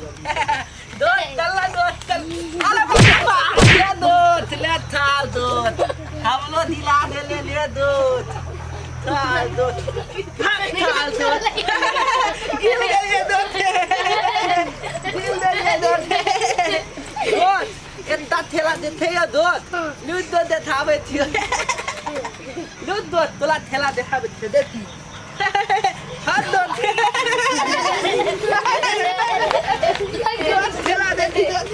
दोस्त चल ना दोस्त चल। अरे बाबा ले दोस्त ले थाल दोस्त हमलो दिला दे ले ले दोस्त थाल दोस्त थाल दोस्त गिर गए दोस्त गिर गए दोस्त दोस्त एत्ता ठेला देथे या दोस्त लूट दो देखाबै छियो लूट दोस्त तोला ठेला देखाबै छियो देखी हाथ दोस्त दोस्त ठेला देखी दोस्त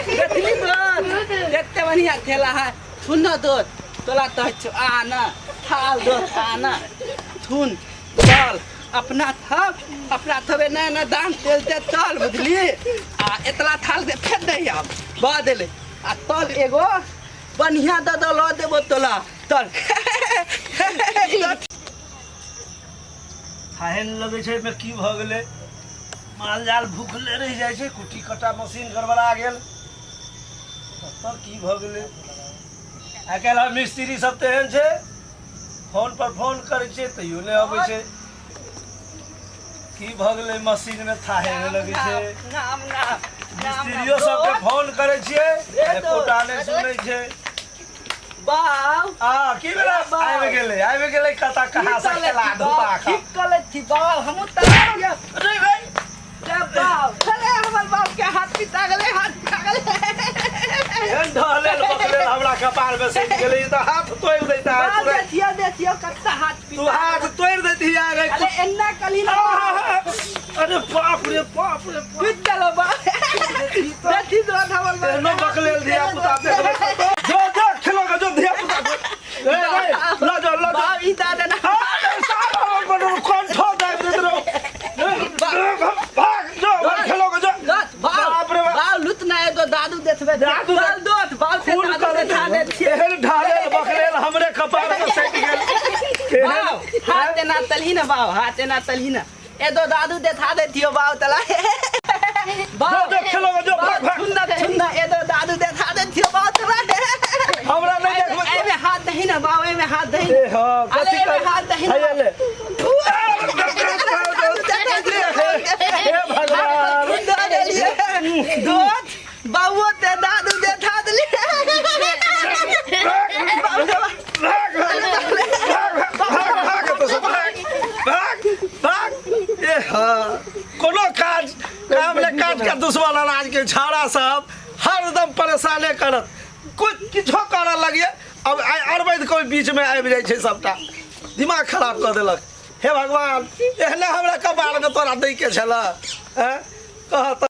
देखली दोस्त देखते बढ़िया ठेला है थुन न दोस्त तोला कहै छियो आ न थाल दोस्त आ न थुन चल अपना थब अपना थबे ना ना दाम तेल ते चल बुझली आ एतला थाल दे फेर नहीं आब बा देले आ तल एगो बढ़िया दऽ दऽ लऽ देबो तोला तल थाहे नहि लगै छै एहिमे की भऽ गेलै माल जाल भूखले रहि जाइ छै कुट्टी कट्टा मशीन गड़बड़ा गेल कतऽ की भऽ गेलै आइ काल्हि मिस्त्री सब तेहन छै फोन पर फोन करै छियै तैयो नहि अबै छै की भऽ गेलै मशीनमे थाहे नहि लगै छै नाम नाम मिस्त्रियो सबके फोन करै छियै एकोटा नहि सुनै छै बाउ आ की भेलै बाउ। आबि गेलै आबि गेलै कतऽ कहाँ से खेला धुपा कऽ ठीक कलै छी बाउ हमहूँ तऽ अरे रे रे बाउ अरे हमर बाप के हाथ पिता गेलै हाथ पिता गेलै एहन ढहलेल बकलेल हमरा कपार में सटि गेलै ई तऽ हाथ तोड़ि दैता है बाउ पूरा देखियौ देखियौ कत्ता हाथ तू पिता हाथ तोड़ि दैती आगे अरे एन्ना कली ना अरे बाप रे बाप रे बाप पिट देलो बाउ देखी दो हमर बाप एहनो बकलेल धिया पुता देखबै कतौ। जो जो खेलो के जो धिया पुता ए रे ल जो ल जो बाउ ई दादा ना अरे साला हमर कंठो दाबि देत रहो भाग जो खेलो के जो दोस्त बाउ बाप रे बाप। बाउ लुत ना एगो दादू देखबे दादू चल दोस्त बाउ से खून दादू कर देखा दे छियै एहन ढालेल बकलेल हमरे कपार पर सटि गेल एहन बाउ हाथ एना तलही ना बाउ हाथ एना तलही ना एगो दादू देखा दे थियो बाउ तला बाउ जो जो खेलो जो भाग भाग सुन ना सुन ना एगो दादू देखा दे थियो बाउ तला हमरा नहीं देखबै एमे हाथ दही ना बाउ एमे हाथ दही ए हां अरे कथी एमे कर हाथ दही ना हैया ले हे भगवान दोस्त बाबू ते दादू देखा देली भाग भाग भाग भाग एतऽ से भाग भाग भाग ए हाँ कोनो काज काम ले काज के दुश्मन अनाज के छाड़ा सब हरदम परेशाने करत कोइ किछो करऽ लगिए अब आइ अरबैद कोइ बीचमे आबि जाइ छै सबटा दिमाग खराब कऽ देलक हे भगवान एहने हमरा कपारमे तोरा दैके छलऽ आँय कहऽ तऽ।